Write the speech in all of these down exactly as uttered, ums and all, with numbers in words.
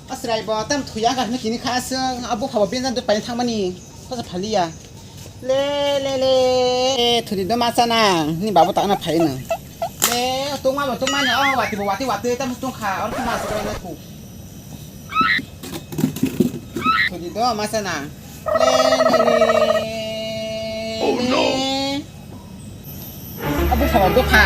Asrai bo tam thuya ka hini kini kha aswng abo phabo bena do pai thangmani. Khosa phaliya. Le le le. E thudi do ma chana. Ni babo ta na phai no. Le tongma bo tongma ni o wati bo wati wati tam tong kha or ma so na ku. Thudi do ma chana. Le le le. Oh no. Abo phano dopha.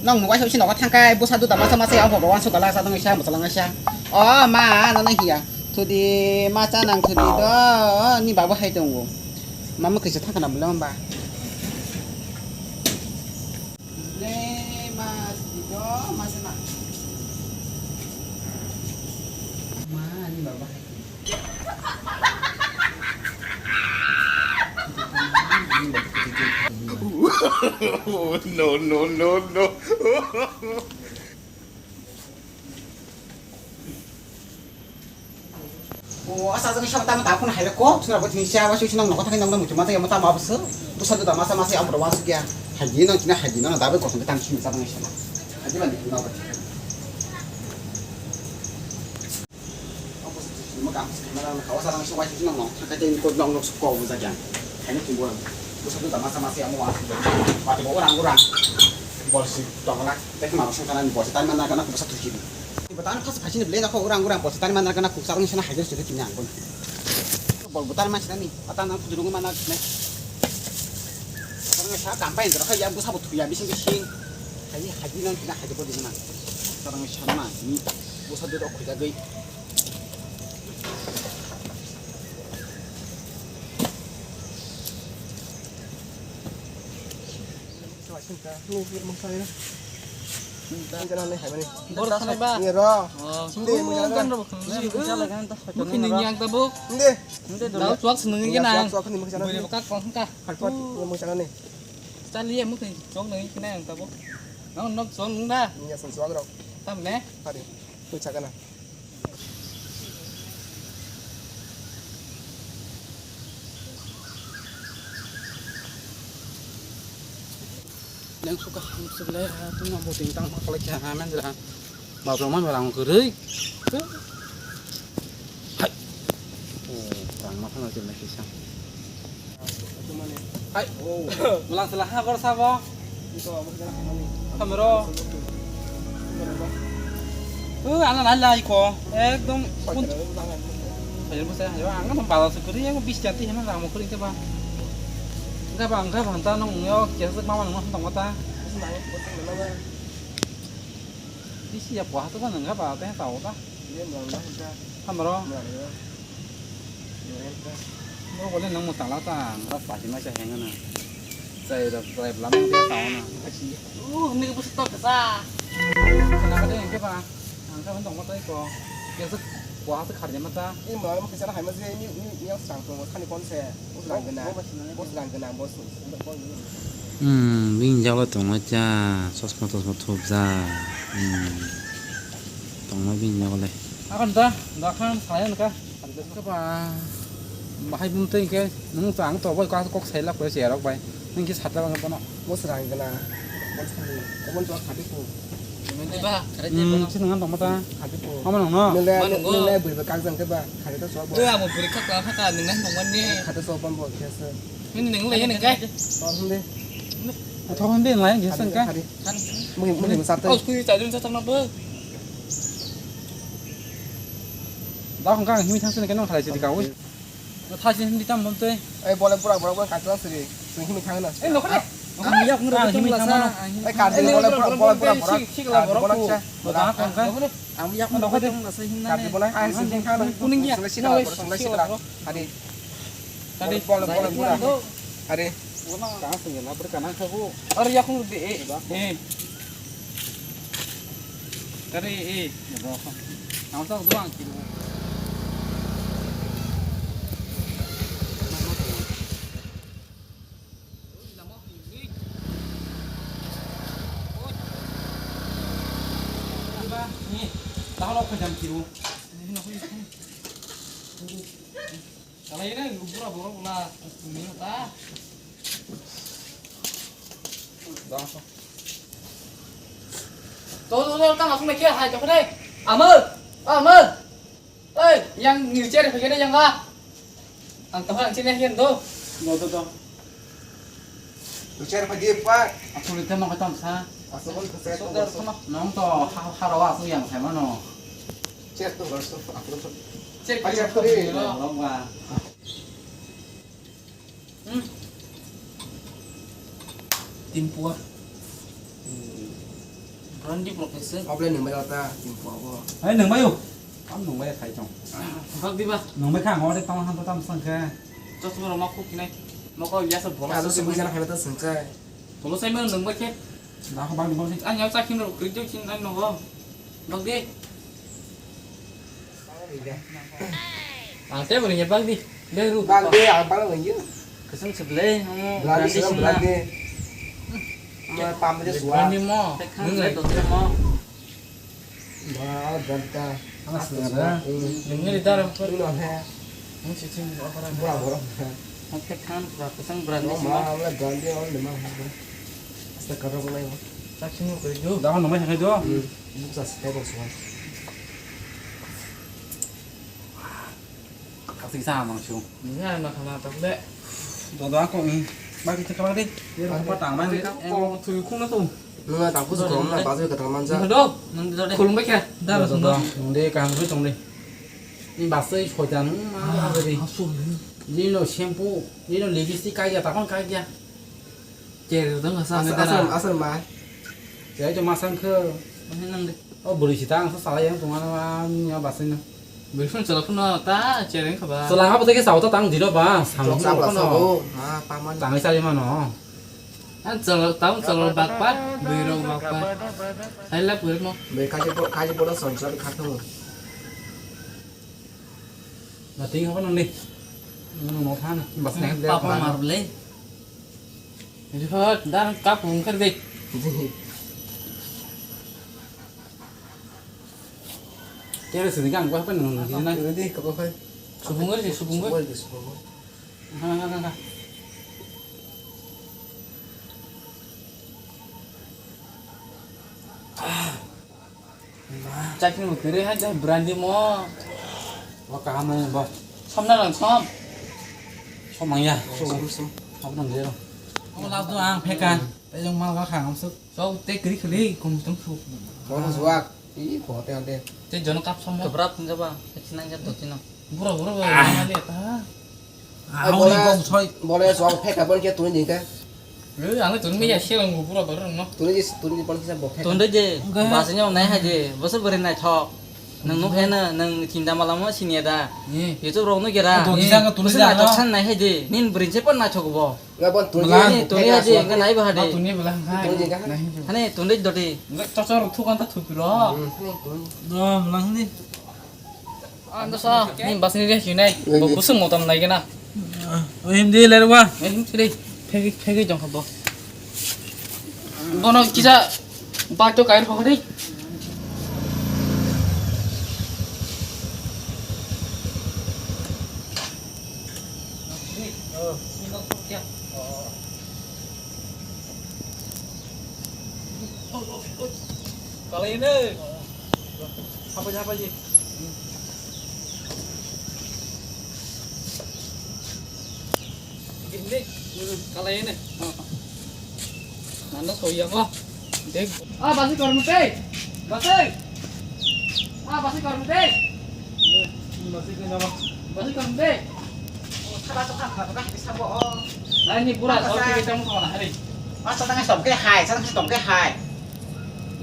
Nong nugwi sabo sino thangkai bwsa duda masa masa abo bo wansu kala sa dong isa bo chalangsa. O ma no no hiya. Thudi ma cha nang thudi do ni babo hai tongo. Mama kisa thangkana bwle mamba. Le ma thudi do ma cha nang. Ma ni babo hai. No, no, no, no. O asa jani sab tamo ta phone hai ko, sura bo tini sia wa sui sinong nogo thangni nong nong muchuma ta yamo tamo abse. Busa do da masa masa amro wa sukya. Haji no tina haji no da be kosong tang sini sa bang sala. Haji ban di no ba. Orang orang. Bolsi tongla. Teh ma sung kana bolsi tani mana kana kusa tuh sini. Ibu tani pas pasini beli aku orang orang bolsi tani mana kana kusa orang sana hajar sudah kini angkon. Bol butar mas nani, patan aku dulu mana ne. Orang sa kampai yang terakhir yang busa butuh ya bising bising. Haji haji nang kena haji boleh mana. Orang sana ni busa duduk aku jagai. Bor sanai ba? Ni ro. Oh. Sindi, oh, mung jana. Kan ro, kan ro. Mungkin ni yang tabuk. Sindi. Sindi, dulu suak seneng ni nang. Suak, suak ni mung jana. Beri bekak kong ka. Halpat, mung jana ni. Chali ya mungkin suak nang ni nang tabuk. Nang nok suak nang da. Ni ya sen suak ro. Tam ne? Hari. Mung jana. Nang suka hamsuk le ha, tu nang buting tang ma kala kya ha men jira. Ba bro man rang kwrwi. Hai. Oh, rang ma khana jemna kisa. Hai. Oh. Mulang sala ha bor sabo. Kamero. Oh, ana nai lai ko. Ekdom. Phaiyar bwsa, hayo, ang no bazar se kwrwi, ang bis jati hino rang kwrwi khe ba. Wngkha ba, wngkha ba, hanta nong yo, kesa se mama nong tong ta. Bisi ya po hato ba nang ba, te ta o ta. Hamro. Bo bole nang mo tala ta, ang ta pasi ma sa heng na. Sai da, sai blam te ta o na. Oh, ni bus to kesa. Kana ka de ke ba. Ang kha tong ma tai ko. Kesa kuaha se khar ma ta. Ni mo mo kesa hai ma se ni ni ni sang tong khani kon se. Bus rang gana. Bus rang gana bus. Hmm, bini jalo tong ma cha. Chosma tosma thup ja. Hmm. Tong ma bini jalo le. Akan da, da khan saya nka. Khe ba, bahai bumtwi khe, nwng to ang to bai kok, kok sai lak koi se rok bai. Nwng khe satra bang bono. Bo srang gana. Bo sani. Bo to khadi ko. Nwng ba, khare te Hmm, bono. Sini ngan tong mata. Khadi ko. Ama nong no. Nwng le, Manu go. Nwng le bui ba kak jang khe ba. Khadi to so bo. Oi, amo buri khak la khaka, nwng nang tong mani. Khadi so pon bo khe se. Nwng nwng le nwng kai. Tor hum de. Tor hum de nwng lai khe se ka. Khadi. Mui, mui, mui sarte. Oh, kui chai dun sa tang na bo. Da hong kang himi thang sini kenong thalai sidi kawi. Thasi hindi tam bom tei. Eh, bole pura, bora, bora, katra siri. Sing himi thang na. Eh, nokre. Ang yak mura Ah, himi thang mano. Eh, kar Eh, bole pura, bora, bora, bora. Sik, sik la Kar bora bole ku. Cha. Bora kong ka. Ang yak mura thang na sa himna Kar ne. Bole. Ah, sing hang na. Kuning ya. Sila sila. Sila bora. Hadi. Tadi. Bole, bole, bole, bole. Are. Ka sing la ber kana ka bu. Are yakung de e. E. Tadi e. Ang sa doang kilo. Tahu lo kejam kilo. Kalai na lubura borok la kumi ta. To to to tang asung na khe hai to khe. Amar, amar. Yang ni chair phai kene yang ha. Ang to ang chini hian do. Do do do. Chair phai di pa. Aku lite mo katam sa. Aku pun kesel. Nong to haro aku yang saya mano. Chair tu harus tu. Aku tu. Chair phai di. Nong ba. Hmm. Timpua. Hmm. Brandi block ni se. Oble nung bai ta timpua bo. Hai nung bai yo. Kam nung bai khai chong. Bak di ba. Nung bai kha ngode tong han to tam sang khe. Chosma roma khuk nai. Moko ya sa bola. Ado se bujana khai ta sung chai. Tolo sai mano nung bai khe. Da ko bak di bak di. Ang ya sa khin ro kri jo khin ang no. Bak di. Ang te beri bak di. Dai ru. Bak di, ang bak di. Kesang sebelah. Bak di, sebelah di. Pam aja suara. Bak di mo. Nung lagi. Mo. Ba, ganta. Ang asli ada. Ini di dalam. Ini ada. Ini cicing apa? Bura, bura. Ang tek khan, bura, kesang bura. Oh, ma, ang lagi ganta, ang lagi mana? Asta karo ko lai. Tak sini ko jo. Dah, nomor saya jo. Hmm. Buksa, saya buksa. Kasi sa mang chu. Nga ma khana tak le. Dodo ako, hmm. Bagi cakap lagi. Dia apa tang bang. Ko tu khung na tu. Nunga tak pus ko na ba ka tang manja. Dodo, nang dodo. Khulum ba kya? Dodo, nang de kaham tu tong de. Ni basai soitan ma ba de. Asu. Ni no shampoo, ni no lipstick kai ya, takon kai ya. Cher dong asal asal ma. Cher itu masang ke. Mana nang de. Oh, buri sita ang sa sala yang tungan ma nya basai na. Buri phun chala phun ta cher yang khaba. Sala ha bata ke sa ta tang dilo ba. Sam. Chok sa bla sa bo. Ma pa man. Tang sa ma no. An chala tang chala bak pa. Buri rong bak pa. Hai la buri mo. Be kaji po kaji po da son sa kha thung. Na ting apa nang de. Nang no than. Basai na. Papa mar le. Rihot, dan kap hung kar de. Kere sini kan gua apa nang di na? Ini di kau apa? Subung aja, subung aja. Subung aja, subung aja. Ha, ha, ha, ha. Chakni mo kere ha jai brandi mo. Wa kaham na ba. Som na lang som. Som ang ya. Som, som. Apa nang dia? Ang lap tu ang pheka. Tei jong mal ka khang suk. Sok te kri khli kum tum suk. Mo mo suak. I ko te ante. Te jono kap som mo. Kebrat nja ba. Sinang ja to chino. Bura bura ba. Mali ta. Ai, bola, bola suak pheka pon khe tuni ding khe. Eh, ang tuni ya siang ngu pura baru no. Tuni je, tuni pon kisa bo pheka. Tuni je, bahasa nya nai haje, bahasa beri nai thok. Nang nuk hena, nang cinta malam mo sini ada. Ni. Itu rong nuk kira. Tuni sang tuni sang. Nai thok san nai haje, nin beri je pon nai thok bo. Nga pon tuni. Ni tuni haje, nga nai bahade. Tuni belah hai. Tuni je kan? Hane tuni doti. Nga cocor thuk anta thuk lo. Hmm, tuni. Do, melang ni. Ando sa, ni bas ni dia sinai. Bo kusung motom nai kena. Oh, hindi lerwa. Eh, hindi. Phegi, phegi jong habo. Bono kisa bak to kair phokri. Kalai ne. Apa je, apa je? Ini, kalai ne. Nanda soya ko. Dek. Ah, basi kormo tei. Basi. Ah, basi kormo tei. Basi kormo tei. Saba to kha kha to kha sabo. Ani pura sabo ke tamo kha na hari. Pas ta ngai sabo ke hai, sa ngai sabo ke hai.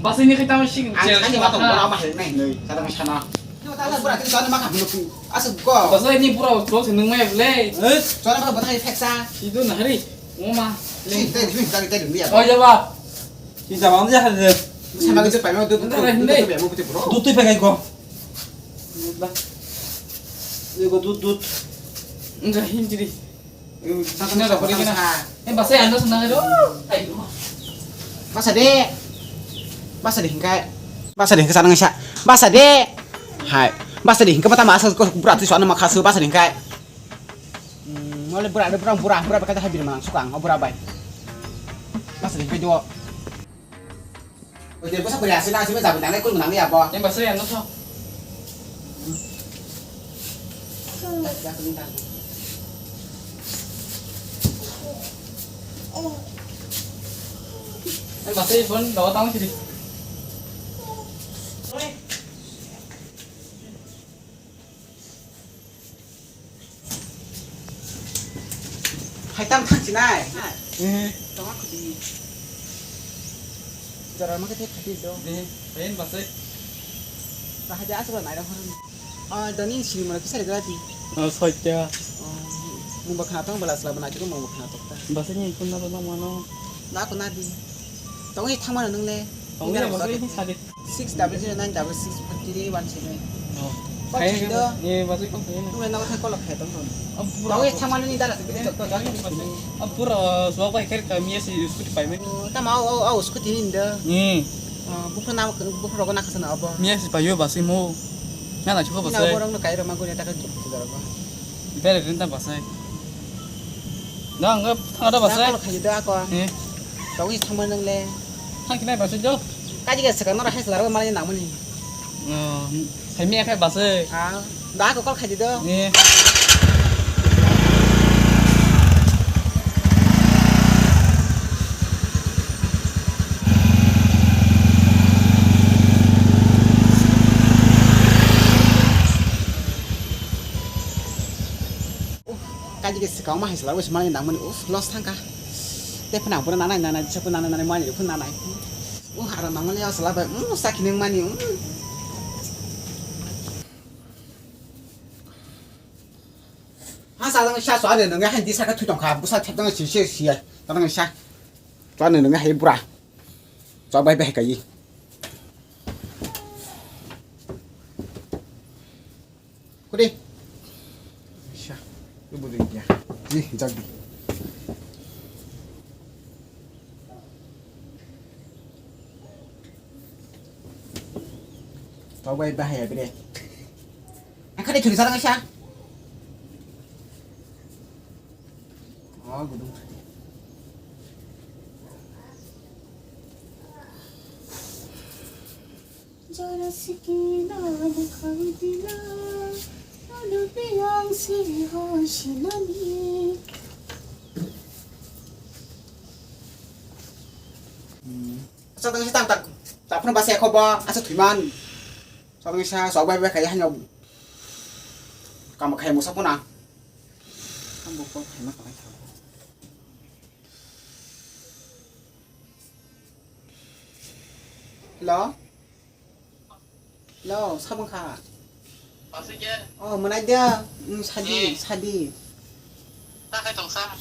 Basi ni kita masih. Ani ma to ma ma hari nai nai. Sa ta ngai sana. Ni ta la bura ti sana ma kha bulu ki. Asu go. Basi ni pura to se nung mai ble. Eh, sana ma to bata hai pheksa. Idu na hari. Oma. Si te ni ta ta ni ya. Oh ya ba. Si jawang ja hari. Sama ke pai ma tu tu tu pai ma ku te bro. Tu tu pai ko. Dut ba. Ego dut dut. Nja hindiri. Sina da kori kina. Eh, basa ando sana ro. Ayo. Basa de. Basa de hingkai. Basa de hingkai sana ngasa. Basa de. Hai. Basa de hingkai mata masa ko bura tu sana makhasu basa de hingkai. Hmm, mole bura de bura bura bura kata habir manang sukang bura bai. Basa de hingkai do. Oke, basa beri asli nasi menjamin nang ekul menang ya, bo. Yang basa yang nasa. Ang basai phone bawa tang sidi. Hai tam thang sinai. Eh. Tong aku di. Jara ma kete khati do. Eh, lain basai. Rahaja asal nai dah. Ah, doni sini mana kisah lagi. Oh, soitya. Oh, mung bakna tong bala sala bana cukup mung bakna tong ta. Basai ni pun na mano. Na aku nadi. Tong ini thamar nung le. Tong ini basai ini sadi. Six double zero nine double six four three one seven. Oh. Kok kaya sih kan? Ye, masuk kok kaya. Tuh yang nawa kok kaya tong tong. Abura. Tahu ya sama ni darah seperti itu. Abura, suaka kaya kami ya si scooty payment. Oh, tama au au au scooty ni dah. Ni. Oh, bukan nama bukan rokok nak sana apa? Ni ya si payo basi mo. Nana cukup basi. Ini orang nak kaya rumah gue tak ada cukup saudara gue. Bere rinta basi. Nang nggak ada basi. Nak kalau kaya dah aku. Eh. Tahu ya sama nang le. Thang kinai basai jo. Kaji ga saka nora hai sala ro mani namani. Oh, hai mi akai basai. Ah, da ko kol khaji do. Ni. Kaji ga saka ma hai sala ro mani namani. Uf, loss thangka. Te phana pura nanai nanai, jisa pura nanai nanai, mani pura nanai. Oh, hara nangmani ya sala bai. Mm, sakini mani. Mm. Ha, sa dang sa so ane nang han di sa ka thu tong kha. Bu sa thep dang si si si ai. Dang sa. So ane nang hai bura. So bai bai kai. Kudi. Sha, ibu dui dia. Ji, jagdi. Tau bai bahaya bire. Angkade churi sarang sha. Oh, gudung. Jara sikina mukhang dina, anu biyang si ho sinani. Asa tang si tang tak, tak pun basa khobo, asa thuiman. Sa tang sa, sa bai bai kaya hanya. Kamu kaya musa puna. Kamu kok kaya makalai kabo. Hello? Hello, sabang kha? Masih je? Oh, manai dia. Hmm, sadi, eh. Sadi. Tak kai tong sa?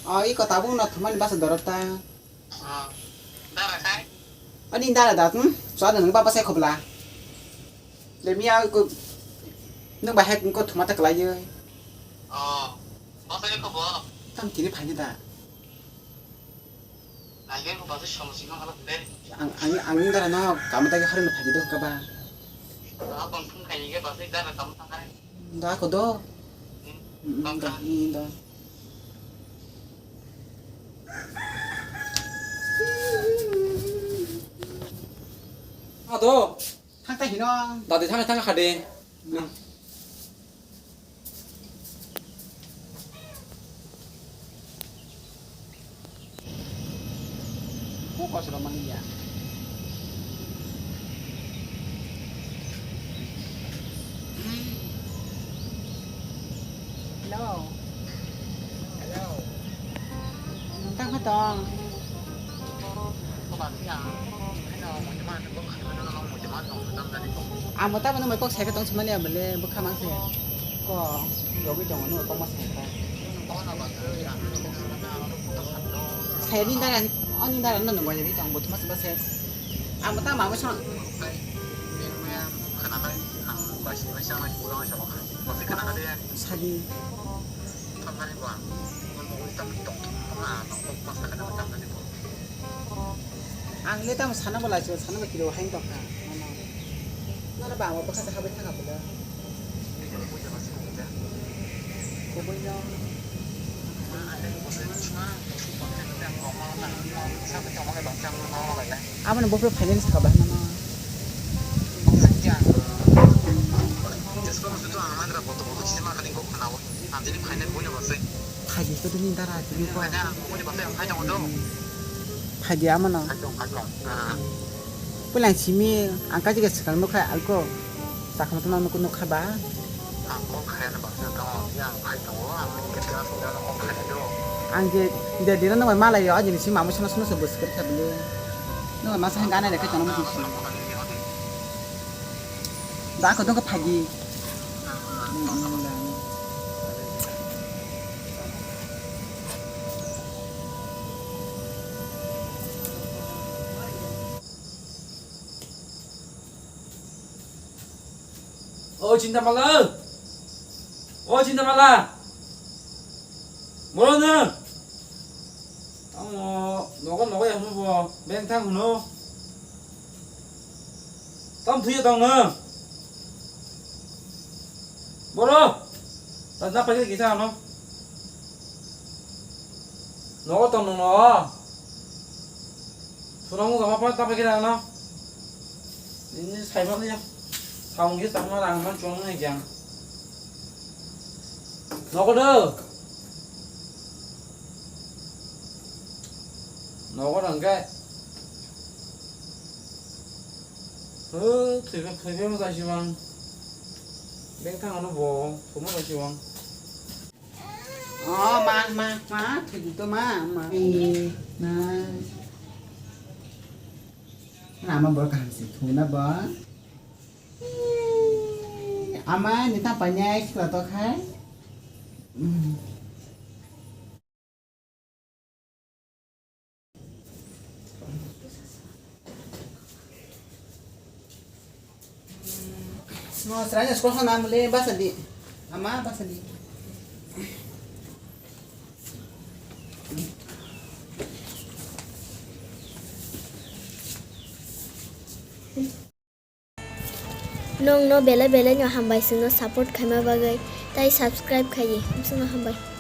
Oh, iko tabung no thumani basa dorota. Oh. Dara kai? Ani dara dat, hmm? So ada nang baba sai khobla. Le mia ko nang bahai ko thumata kalai. Oh. Basa ko bo? Tam kini phani da. Ang, ang, ang dara no kamo tagi hari no phagi do kaba. Da ko do. Mm, da, mm, da. Ado. Thang ta hino. Dadi thang thang khade. Ko kosro mani ya. Hello. Hello. Nang tang kha tong. Amo tamo nung mai kok sai kha tong sumani amo le bwkha mang se. Ko yogwi tongo nung kok ma sai kha. Sai ni dara, ani dara no nung wajagwi tong bo thuma se. Amo tamo amo song. Sadi. Ang le tamo sana bo laisio, sana bo kiro hain tongkha. Nono ba amo bwkha sa habwi thangkha bwle. Kubui no. Amo no buphuru finance thangkha ba nono. Phaidi ko dini dara tini ko. Phaidi amo no. Pulang simi ang kaji ga swkang nukha alko. Sakma tuma nukha ba. Ang je dia dia nang bai malai yo ajini simi amo sana sana se bwskar kha bele. Nang bai masa hang gana de kha chana musi. Da ko dong ka phaidi. O Chintamala! O Chintamala! Boro nwng? Tamo nogo nogo ya hwnwi bo beng thang hwno. Tam thwiya tong nwng? Boro! Rajna paikhe kisa ano. Nogo tong nwng nogo. Phunang wngkha ma phano ta paikhe nang no. Nini saimanliya. Samung khe tangma rang man chwng nai khe ang. Nogo do. Nogo rang khe. Ho, thwiba, thwiba mo jai siwang. Beng thang ano bo, thuma jai siwang. Oh, ma, ma, ma, thwidi to ma, ma. Eh, ma. Ama borok kaham se thuna bo. Eh, ama ni ta panya sikla to khai. Hmm. No, sranya skol sana mule basa di. Ama basa di. Nwng no belai belai no hambai chwngno support khaima bagwi, tai subscribe khaiwi, hamsano hambai.